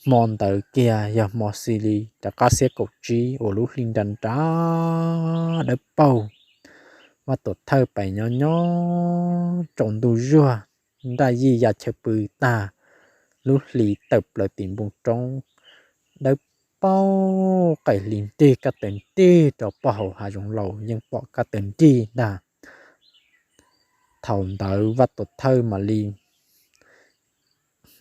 Hmo ntawd kiag yog hmo xis li rov qab xiab kaum tsib uas lub hli nra nra dawb paug. Vaj Tuam Thawj pais nyob nyob tsaus ntuj zuag, nraj yij ya chaw pw tag, lub hli tawm plaws tim npoo roob, dawb paug qaim hli nrig kab taws nrig rau pog hauv hav zoov laus yeej pom kab taws nrig ntag. Thaum ntawd Vaj Tuam Thawj mam li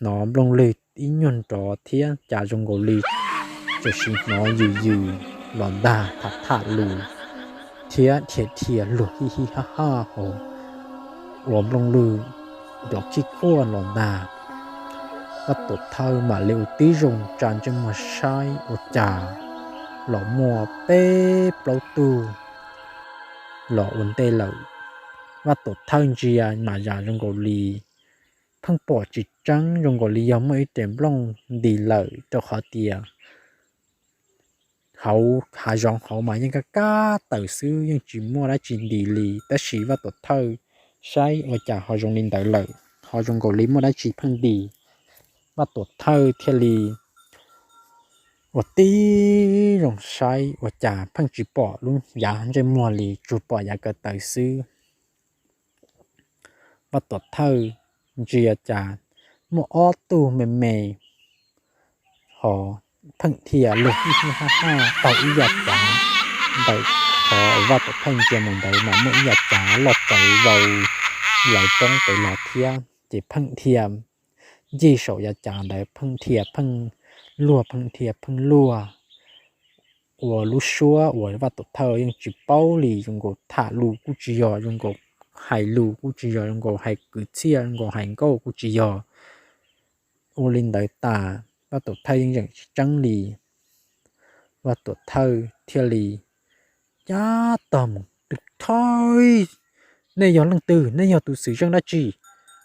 hnov nplooj lwg ib nyuag nrov thiab cas zoo nkaus li txawm sim hnov yws yws los ntag, tham tham lus thiab dhia dhia luag hij hij haj haj hauv ua nplooj lwg nrov khij khuaj los ntag. Vaj Tuam Thawj mam li ua tib zoo tsa ntsej muag saib ua cas los muaj peb plaub tug los ua ntej lawm. Vaj Tuam Thawj ntsia mas yam zoo nkaus li pheej pom tsis tseeb, zoo nkaus li yog muaj ib res nplooj nti lawm, rau qhov tias hauv hav zoov hauv mas yeej kaj kab taws xwb, yeej tsis muaj dab tsi nti li. Tab sis Vaj Tuam Thawj saib ua cas ho zoo li ntawd lawm, ho zoo nkaus li muaj dab tsi pheej nti. Vaj Tuam Thawj thiaj li ua tib zoo saib ua cas pheej tsis pom lub yav ntsej muag li, tsuas pom yav ko taw xwb. Vaj Tuam Thawj ntsia cas muaj ob tug me me ho pheej dhia luag hij hij haj haj taug ib yav cav ntawm qhov Vaj Tuam Thawj ntsia mus ntawd mas muaj ib yav cav loj tsawv vau lawv roob pem los thiab, ces pheej dhia ncig saum yav cav ntawd, pheej dhia pheej luag, pheej dhia pheej luag ua lub suab uas Vaj Tuam Thawj yeej tsis paub li, zoo nkaus tham lus kuj tsis yog, zoo nkaus hais lus kuj tsis yog, zoo nkaus hais kwv txhiaj, zoo nkaus hais nkauj kuj tsis yog. Ua li ntawd tas Vaj Tuam Thawj yeej zeem tsis tseeb li. Vaj Tuam Thawj thiaj li cab tog mus, Tus thawj, nej yog leej twg? Nej yog tus xwm txheej dab tsi?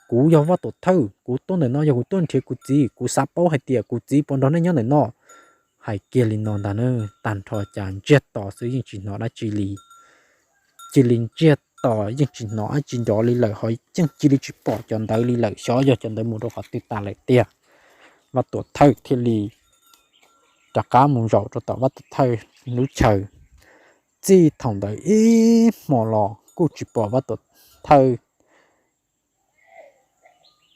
Kuv yog Vaj Tuam Thawj, kuv tuaj ntawm no yog kuv tuaj nrhiav kuv txiv, kuv xav paub hais tias kuv txiv puas nrog nej nyob ntawm no. Hais kiag li no ntag na, tag nrho cas ntsiag to xwb, yeej tsis hnov dab tsi li. Cia li ntsiag to, yeej tsis hnov dab tsi nrov li lawm, ho yeej cia li tsis pom cov ntawd li lawm, xyov yog cov ntawd mus rau qhov twg tas lawm tiag. Vaj Tuam Thawj thiaj li rov qab mus zaum rau tom Vaj Tuam Thawj lub chaw. Txij thaum ntawd ib hmo los kuj tsis pom Vaj Tuam Thawj.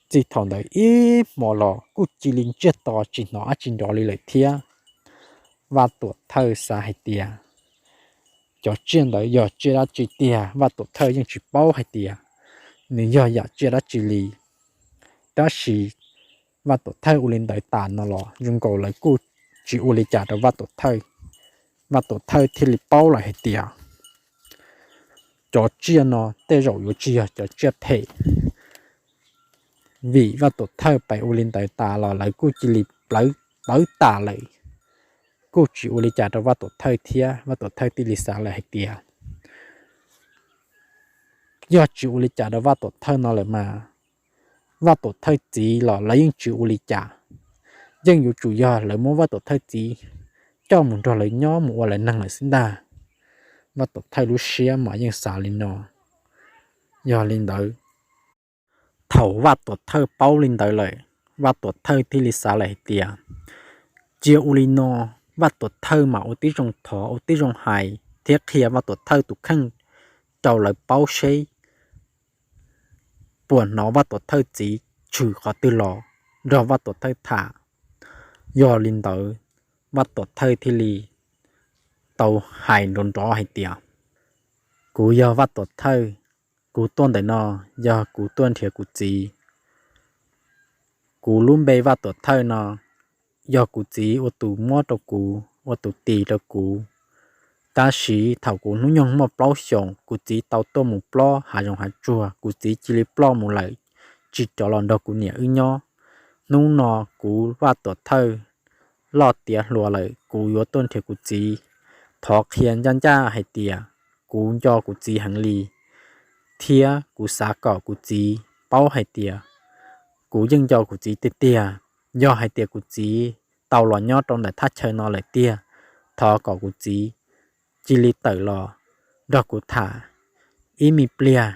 Txij thaum ntawd ib hmo los kuj cia li ntsiag to, tsis hnov dab tsi nrov li lawm thiab. Vaj Tuam Thawj xav hais tias cov tsiaj ntawd yog tsiaj dab tsi tiag, Vaj Tuam Thawj yeej tsis paub hais tias nws yog yam tsiaj dab tsi li. Tab sis Vaj Tuam Thawj ua li ntawd tas no los zoo nkaus lawv kuj tsis ua li cas rau Vaj Tuam Thawj. Vaj Tuam Thawj thiaj li paub lawm hais tias cov tsiaj no tej zaum yuav tsis yog cov tsiaj phem. Vim Vaj Tuam Thawj pais ua li ntawd tas los lawv kuj cia li plawv tas lawm, kuj tsis ua li cas rau Vaj Tuam Thawj thiab. Vaj Tuam Thawj thiaj li xav lawm hais tias yog tsis ua li cas rau Vaj Tuam Thawj no lawm mas Vaj Tuam Thawj txiv los lawv yeej tsis ua li cas, yeej yuav tsum yog lawv muab Vaj Tuam Thawj txiv coj mus nrog lawv nyob mus ua lawv neeg lawm xwb ntag. Vaj Tuam Thawj lub siab mas yeej xav li no. Yog li ntawd, thaum Vaj Tuam Thawj paub li ntawd lawm, Vaj Tuam Thawj thiaj li xav lawm hais tias cia ua li no, Vaj Tuam Thawj mas ua tib zoo thov, ua tib zoo hais thiab qhia Vaj Tuam Thawj tus kheej rau lawv paub seb puas hnov Vaj Tuam Thawj txiv tshwm qhov twg los nrog Vaj Tuam Thawj tham. Yog li ntawd, Vaj Tuam Thawj thiaj li tau hais nrov nrov hais tias kuv yog Vaj Tuam Thawj, kuv tuaj ntawm no yog kuv tuaj nrhiav kuv txiv. Kuv lub npe Vaj Tuam Thawj no yog kuv txiv ua tus muab rau kuv, ua tus tis rau kuv. Tab sis thaum kuv hnub nyoog muaj plaub xyoos, kuv txiv tau tuaj mus plob hav zoov hav tsuag, kuv txiv cia li ploj mus lawm, tsis rov los nrog kuv niam wb nyob. Hnub no kuv Vaj Tuam Thawj loj tiav hluas lawm, kuv yuav tuaj nrhiav kuv txiv. Thov qhia ncaj ncaj hais tias kuv nco kuv txiv heev li, thiab kuv xav kom kuv txiv paub hais tias kuv yeej nco kuv txiv tiag tiag. Yog hais tias kuv txiv tau los nyob rau ntawm thaj chaw no lawm tiag, thov kom kuv txiv cia li tawm los nrog kuv tham ib me pliag.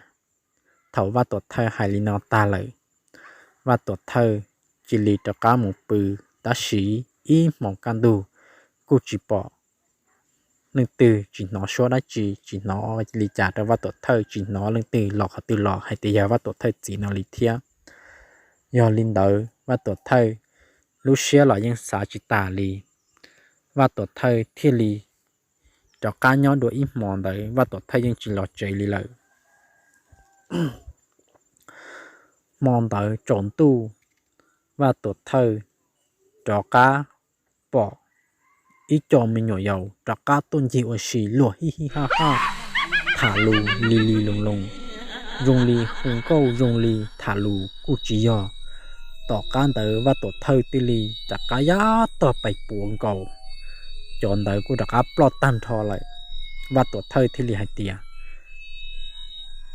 Thaum Vaj Tuam Thawj hais li no tag lawm, Vaj Tuam Thawj cia li rov qab mus pw. Tab sis ib hmos kaj ntug kuj tsis pom leej twg, tsis hnov suab dab tsi, tsis hnov li cas rau Vaj Tuam Thawj, tsis hnov leej twg los qhov twg los hais tias yog Vaj Tuam Thawj txiv no li thiab. Yog li ntawd Vaj Tuam Thawj lub siab los yeej xav tsis tas li. Vaj Tuam Thawj thiaj li rov qab nyob dua ib hmo ntawd, Vaj Tuam Thawj yeej tsis los tsev li lawm. Hmo ntawd tsaus ntuj, Vaj Tuam Thawj rov qab pom ib co me nyuam yaus rov qab tuaj ncig ua si luag hij hij haj haj, tham lus li li loos loos, zoo li hu nkauj zoo li tham lus kuj tsis yog. Tom qab ntawd Vaj Tuam Thawj thiaj li rov qab yab tog pais puav nkaus. Cov ntawd kuj rov qab ploj tag nrho lawm. Vaj Tuam Thawj thiaj li hais tias,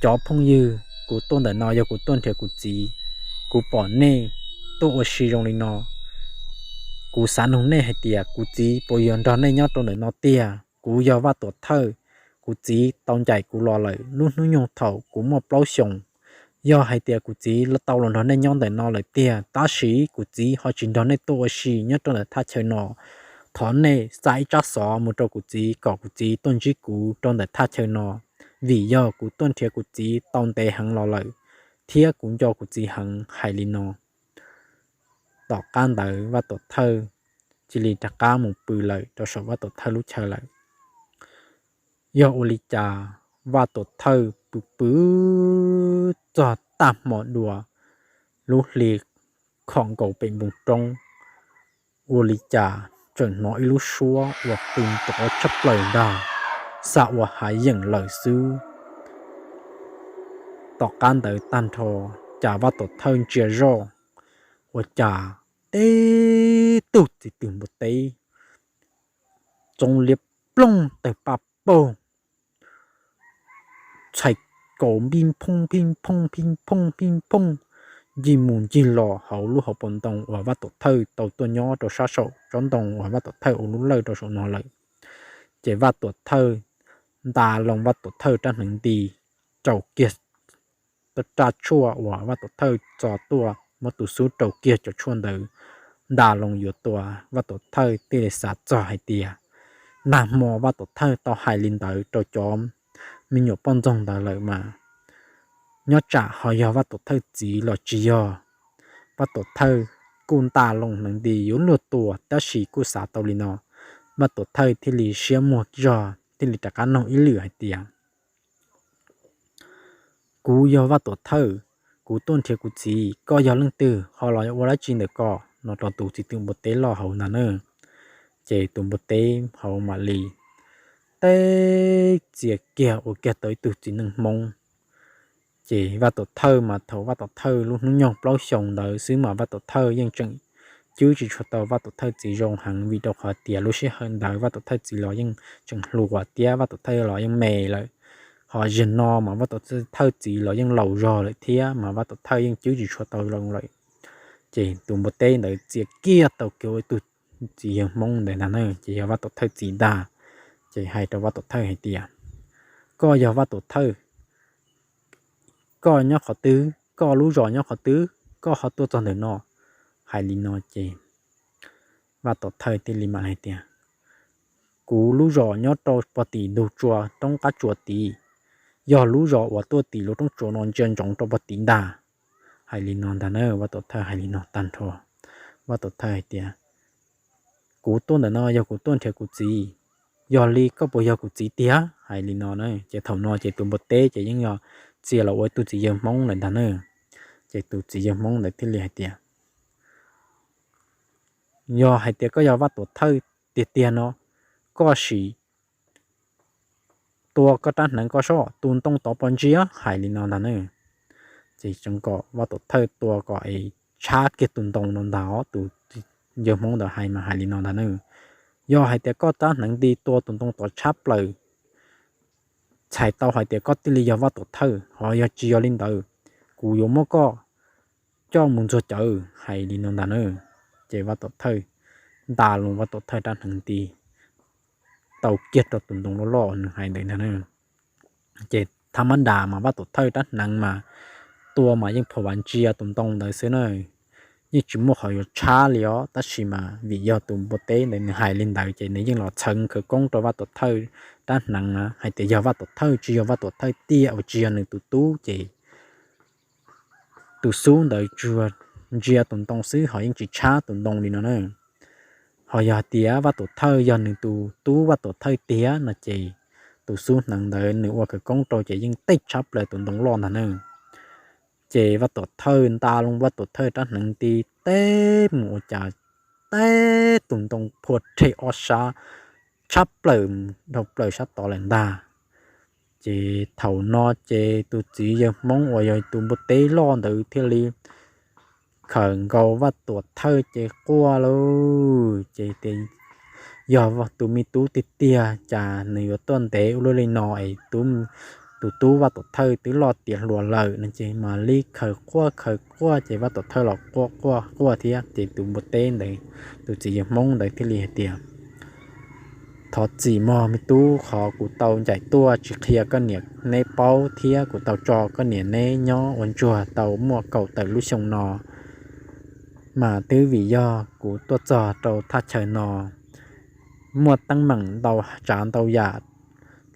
cov phooj ywg, kuv tuaj ntawm no yog kuv tuaj nrhiav kuv txiv. Kuv pom nej tuaj ua si zoo li no, kuv xav nug nej hais tias kuv txiv puas yog nrog nej nyob rau ntawm no tiag? Kuv yog Vaj Tuam Thawj, kuv txiv tau ncaim kuv los lawm. Lub hnub nyoog thaum kuv muaj plaub xyoos, yog hais tias kuv txiv tau los nrog nej nyob ntawm no lawm tiag, tab sis kuv txiv ho tsis nrog nej tuaj ua si nyob rau ntawm thaj chaw no. Thov nej xa ib tsab xov mus rau kuv txiv kom kuv txiv tuaj ntsib kuv rau ntawm thaj chaw no, vim yog kuv tuaj nrhiav kuv txiv tau ntev heev los lawm, thiab kuv nco kuv txiv heev. Hais li no, tom qab ntawd Vaj Tuam Thawj cia li rov qab mus pw lawm rau saum Vaj Tuam Thawj lub chaw lawm. Yog ua li cas Vaj Tuam Thawj pw pw txog tag hmo dua, lub hli khom nkaus pem npoo roob, ua li cas tseem hnov ib lub suab uas qw nrov tshaj plaws ntag, xav ua hav yeem lawm xwb. Tom qab ntawd tag nrho, cas Vaj Tuam Thawj ntsia zoj, ua cas teb tug txiv twg npua teb txoov liab ploog tawg paj paug, txhais kaus npij phooj pij phooj pij phooj pij phooj ncig mus ncig los hauv lub hauv paus ntoo uas Vaj Tuam Thawj tau tuaj nyob rau sab saum tsob ntoo uas Vaj Tuam Thawj ua lub lawj rau saum no lawm. Ces Vaj Tuam Thawj nta loo Vaj Tuam Thawj rab hneev nti, rau kiag raj tshuaj uas Vaj Tuam Thawj txo tuaj, muab tus xub rau kiag cov tshuaj ntawd nta loo yuav tua. Vaj Tuam Thawj thiaj li xav txog hais tias, nag hmo Vaj Tuam Thawj tau hais li ntawd rau cov me nyuam poj ntxoog ntawd lawm mas, nyob tsam ho yog Vaj Tuam Thawj txiv los tsis yog. Vaj Tuam Thawj kuj nta loo hneev nti yuav luag tua, tab sis kuj xav tau li no, Vaj Tuam Thawj thiaj li siab muag zog thiaj li rov qab nug ib lwm hais tias, kuv yog Vaj Tuam Thawj, kuv tuaj nrhiav kuv txiv, koj yog leej twg ho los ua dab tsi ntawm ko? No rau tus txiv twm npua teb loj hauv ntag na. Ces tus npua teb hauv mam li teb txias kiag ua kiag tau ib tug txiv neej Hmoob. Ces Vaj Tuam Thawj mas thaum Vaj Tuam Thawj lub hnub nyoog plaub xyoos ntawd xwb mas Vaj Tuam Thawj yeej tseem cwb tsis tshua tau Vaj Tuam Thawj txiv zoo heev, vim rau qhov tias lub sij hawm ntawd Vaj Tuam Thawj txiv los yeej tseem hluas thiab Vaj Tuam Thawj los yeej me lawm. Ho zaum no mas Vaj Tuam Thawj txiv los yeej laus zog lawm thiab mas Vaj Tuam Thawj yeej cwb tsis tshua tau zoo lawm. Ces tus npua teb ntawd txias kiag tau kiag ua ib tug txiv yawg Hmoob ntawd ntag na, ces yog Vaj Tuam Thawj txiv ntag. Ces hais rau Vaj Tuam Thawj hais tias, koj yog Vaj Tuam Thawj, koj nyob qhov twg, koj lub zos nyob qhov twg, koj ho tuaj txog ntawm no? Hais li no ces Vaj Tuam Thawj thiaj li mam hais tias, kuv lub zos nyob rau pog tim ntug tsua roob qab tsuas tid, yog lub zos uas tuaj tim lub roob tsuas no ntsia ntsoov rau pog tid ntag. Hais li no ntag na, Vaj Tuam Thawj hais li no tag nrho, Vaj Tuam Thawj hais tias, kuv tuaj ntawm no yog kuv tuaj nrhiav kuv txiv, yog li koj puas yog kuv txiv tiag? Hais li no na, ces thaum no ces tus npua teb ces yeej yog txia los ua ib tug txiv yawg Hmoob lawm ntag na. Ces tus txiv yawg Hmoob ntawd thiaj li hais tias, yog hais tias koj yog Vaj Tuam Thawj tiag tiag no, koj sim tua koj rab hneev koj soj, tus ntoo tod pov ntsia. Hais li no ntag na. Ces tseev kom Vaj Tuam Thawj tua kom es tshab kiag tus ntoo no ntag os. Tus yawg Hmoob ntawd hais mas hais li no ntag na, yog hais tias koj rab hneev nti tua tus ntoo tod tshab plaws, txhais tau hais tias koj thiaj li yog Vaj Tuam Thawj, ho yog tsis yog li ntawd, kuv yuav muab koj coj mus ntxuag cawv. Hais li no ntag na. Ces Vaj Tuam Thawj nta loo Vaj Tuam Thawj rab hneev nti tau kiag rau tus ntoo loj loj nws hais ntawd ntag na. Ces thaj mab das mas Vaj Tuam Thawj rab hneev mas tua mas yeej pha vav ntsia tus ntoo ntawd xwb na, yeej tsis muaj qhov yuav tshab li os. Tab sis mas vim yog tus npua teb ntawd nws hais li ntawd ces nws yeej los txheev khawv koob rau Vaj Tuam Thawj rab hneev na, hais tias yog Vaj Tuam Thawj tsis yog Vaj Tuam Thawj tiag uas tsis yog nws tus tub ces tus xub ntawd tsuas ntsia tus ntoo xwb ho yeej tsis tshab tus ntoo li no na. Ho yog hais tias Vaj Tuam Thawj yog nws tus tub Vaj Tuam Thawj tiag no ces tus xub hneev ntawd nws ua khawv koob rau ces yeej tej tshab plaws tus ntoo loj ntag na. Ces Vaj Tuam Thawj nta loo Vaj Tuam Thawj rab hneev nti teb mus ua cas teb tus ntoo phua rhe ob sab tshab plaws dhau plaws sab tod lawm ntag. Ces thaum no ces tus txiv yawg Hmoob uas yog tus npua teb loj ntawd thiaj li khawm nkaus Vaj Tuam Thawj ces quaj lauj, ces tias yog tus me tub tiag tiag cas nws yuav tuaj ntev ua luaj li no es tus tub Vaj Tuam Thawj twb loj tiav hluas lawm no ces mam li khawm quaj khawm quaj ces Vaj Tuam Thawj los quaj quaj quaj thiab ces tus npua teb ntawd, tus txiv yawg Hmoob ntawd thiaj li hais tias thov txim mog me tub, qhov kuv tau ncaim tuaj tsis qhia koj niam neb paub thiab kuv tau tso koj niam neb nyob ua ntsuag tau muaj kaum tawm lub xyoo no, mas twb vim yog kuv tuaj txog rau thaj chaw no muaj teeb meem ntau tsav ntau yam,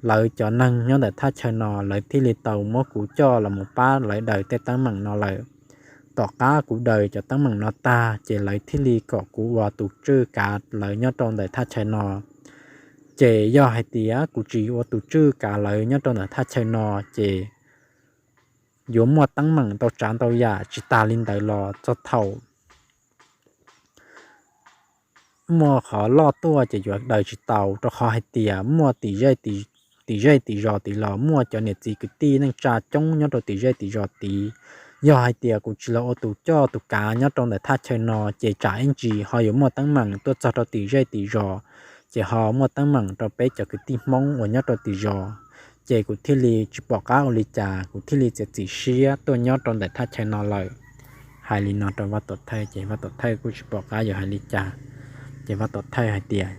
lawv cov neeg nyob ntawm thaj chaw no lawv thiaj li tau muab kuv coj los mus pab lawv daws tej teeb meem no lawm. Tom qab kuv daws cov teeb meem no tag ces lawv thiaj li kom kuv ua tus tswj kav lawv nyob rau ntawm thaj chaw no. Ces yog hais tias kuv tsis ua tus tswj kav lawv nyob rau ntawm thaj chaw no ces yuav muaj teeb meem ntau tsav ntau yam tsis tas li ntawd los txog thaum muaj qhov loj tuaj ces yuav daws tsis tau, rau qhov hais tias muaj tim zej tim zos tid los muaj cov niam txiv kwv tij neej tsa coob nyob rau tim zej tim zos tid. Yog hais tias kuv tsis los ua tus coj tus kav nyob rau ntawm thaj chaw no ces tsam ib ntsis ho yuav muaj teeb meem tuaj txog rau tim zej tim zos, ces ho muaj teeb meem rau peb cov kwv tij Hmoob uas nyob rau tim zos. Ces kuv thiaj li tsis pom qab ua li cas, kuv thiaj li txiav txim siab tuaj nyob rau ntawm thaj chaw no lawm. Hais li no rau Vaj Tuam Thawj ces Vaj Tuam Thawj kuj tsis pom qab yuav hais li cas. Ces Vaj Tuam Thawj hais tias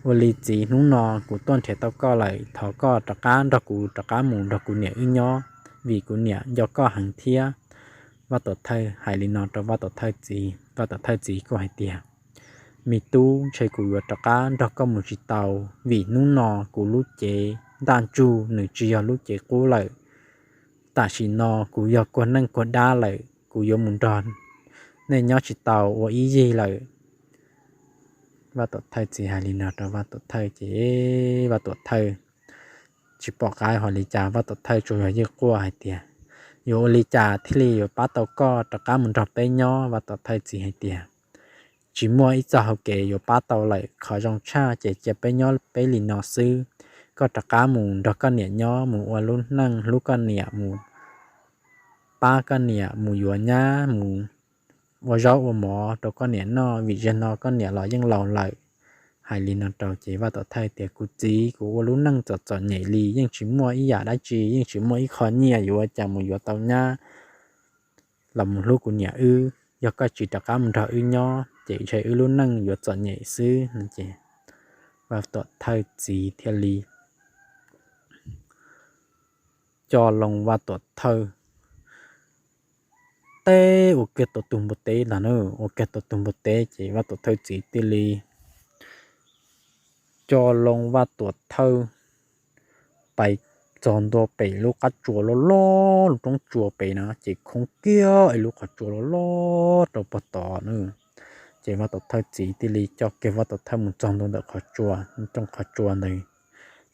ua li txiv, hnub no kuv tuaj nrhiav tau koj lawm, thov koj rov qab nrog kuv rov qab mus nrog kuv niam wb nyob, vim kuv niam nco koj heev thiab. Vaj Tuam Thawj hais li no rau Vaj Tuam Thawj txiv, Vaj Tuam Thawj txiv kuj hais tias me tub, ntshe kuv yuav rov qab nrog koj mus tsis tau, vim hnub no kuv lub cev ntaj ntsug nws tsis yog lub cev qub lawm. Tam sim no kuv yog kuag neej kuag dab lawm, kuv yuav mus nrog nej nyob tsis tau ua ib yig lawm. Vaj Tuam Thawj txiv hais li no rau Vaj Tuam Thawj ces Vaj Tuam Thawj tsis pom qab ua li cas, Vaj Tuam Thawj tsuas yog yeej quaj hais tias yuav ua li cas thiaj li yuav pab tau koj rov qab mus nrog peb nyob. Vaj Tuam Thawj txiv hais tias tsis muaj ib txoj hau kev yuav pab tau lawm, qhov zoo tshaj ces cia peb nyob peb li no xwb. Koj rov qab mus nrog koj niam nyob, mus ua lub neej hlub koj niam, mus pab koj niam, mus yuav nyab, mus ua zaub ua mov rau koj niam noj, vim zaum no koj niam los yeej laus lawm. Hais li no rau ces Vaj Tuam Thawj tias kuv txiv, kuv ua lub neej txom txom nyem li, yeej tsis muaj ib yam dab tsi, yeej tsis muaj ib qho nyiaj yuav ua cas mus yuav tau nyab los mus hlub kuv niam wb. Yog koj tsis rov qab mus nrog wb nyob ces ntshe wb lub neej yuav txom nyem xwb no ces Vaj Tuam Thawj txiv thiaj li coj loo Vaj Tuam Thawj teb ua kiag tau tus npua teb ntag na, ua kiag tau tus npua teb ces Vaj Tuam Thawj txiv thiaj li coj loo Vaj Tuam Thawj pais txog ntua pem lub qab tsua loj loj, lub roob tsua pem na ces khoob kiag ib lub qhov tsua loj loj rau puag tod na. Ces Vaj Tuam Thawj txiv thiaj li coj kiag Vaj Tuam Thawj mus txog ntua ntawm qhov tsua, rooj qhov tsua ntawd,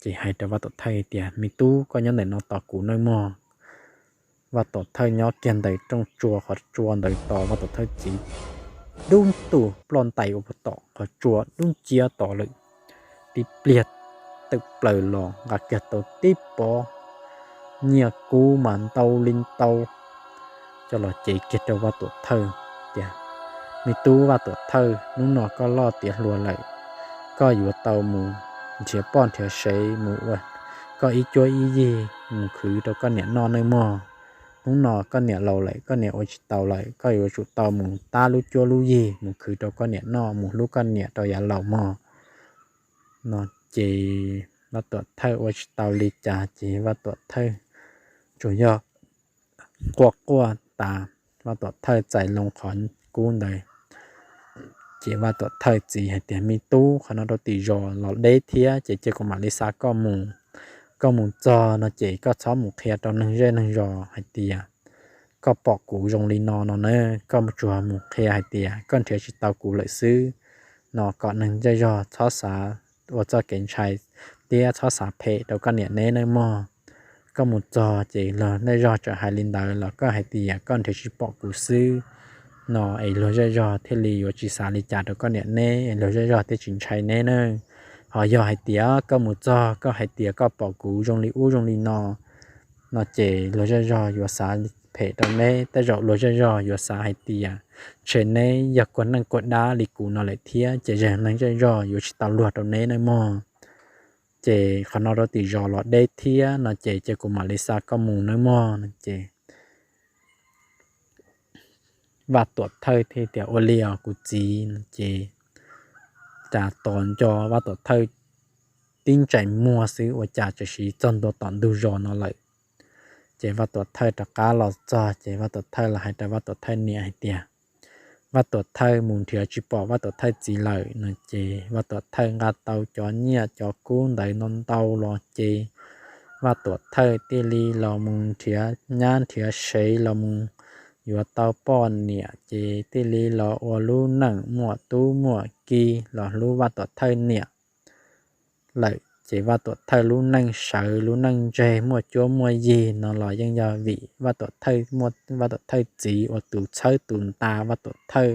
ces hais rau Vaj Tuam Thawj tias me tub, koj nyob ntawm no tos kuv nawb mog. Vaj Tuam Thawj nyob kiag ntawm rooj tsua qhov tsua ntawd tos Vaj Tuam Thawj txiv dub ntuj ploj ntais ua puag tom qhov tsua dub nciab tod lawm. Tib pliag tawm plaws los nqa kiag tau tib pob nyiaj kub mas ntau li ntau coj los cev kiag rau Vaj Tuam Thawj tias me tub Vaj Tuam Thawj, hnub no koj loj tiav hluas lawm, koj yuav tau mus nrhiav poj nrhiav sev mus ua koj ib cuab ib yig mus khwv rau koj niam noj nawb mog. Hnub no koj niam laus lawm, koj niam ua tsis tau lawm, koj yuav tsum tau mus tab lub cuab lub yig mus khwv rau koj niam noj, mus hlub koj niam rau yav laus mog. No ces Vaj Tuam Thawj ua tsis tau li cas ces Vaj Tuam Thawj tsuas yog quaj quaj tas, Vaj Tuam Thawj txais loo qhov kub ntawd. Ces Vaj Tuam Thawj txiv hais tias me tub, qhov no rau tim zos los deb thiab ces cia kuv mam li xa koj mus. Koj mus txog no ces koj txhob mus qhia rau neeg zej neeg zos hais tias koj pom kuv zoo li no no na, koj tsuas mus qhia hais tias koj nrhiav tsis tau kuv lawm xwb no, kom neeg zej zog txhob xav ua txoj kev ntshai thiab txhob xav phem rau koj niam neb nawb mog. koj mus txog ces luag zej zog tseem hais li ntawd los koj hais tias koj nrhiav tsis pom kuv xwb no es luag zej zog thiaj li yuav tsis xav li cas rau koj niam neb es luag zej zog thiaj tsis ntshai neb na. Ho yog hais tias koj mus txog koj hais tias koj pom kuv zoo li ub zoo li no, no ces luag zej zog yuav xav phem rau neb. Tej zaum luag zej zog yuav xav hais tias ntshe neb yog kuag neej kuag dab li kuv no lawm thiab ces zej neeg zej zog yuav tsis tau luag rau neb nawb mog. Ces qhov no rau tim zos los deb thiab no ces cia kuv mam li xa koj mus nawb mog no ces Vaj Tuam Thawj thiaj tias, Ua li os kuv txiv no ces cas tos nco Vaj Tuam Thawj tib ntsais muag xwb ua cas txawm siv txog ntua tom ntug zos no lawm. Ces Vaj Tuam Thawj rov qab los txog ces Vaj Tuam Thawj los hais rau Vaj Tuam Thawj niam hais tias, Vaj Tuam Thawj mus nrhiav tsis pom Vaj Tuam Thawj txiv lawm no ces Vaj Tuam Thawj nqa tau cov nyiaj cov kub ntawd ntau ntau los ces Vaj Tuam Thawj thiaj li los mus nrhiav nyab nrhiav sev los mus yuav tau poj niam ces thiaj li los ua lub neej muaj tub muaj ki los hlub Vaj Tuam Thawj niam lawm. Ces Vaj Tuam Thawj lub neej sawv lub neej ntseg muaj cuab muaj yig no los yeej yog vim Vaj Tuam Thawj, Vaj Tuam Thawj txiv ua tus txhawb tus nta Vaj Tuam Thawj.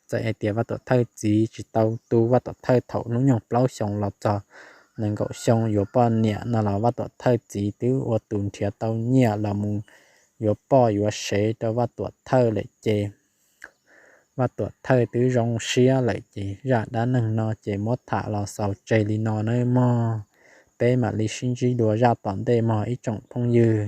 Txawm hais tias Vaj Tuam Thawj txiv tsis tau tu Vaj Tuam Thawj thaum hnub nyoog plaub xyoos los txog nees nkaum xyoo yuav poj niam no los Vaj Tuam Thawj txiv twb ua tus nrhiav tau nyiaj los mus yuav poj yuav sev rau Vaj Tuam Thawj lawm ces Vaj Tuam Thawj twb zoo siab lawm ces zaj dab neeg no ces muab tham los xaus tseg li no nawb mog. Peb mam li sib ntsib dua zaj tom ntej mog ib tsoom phooj ywg.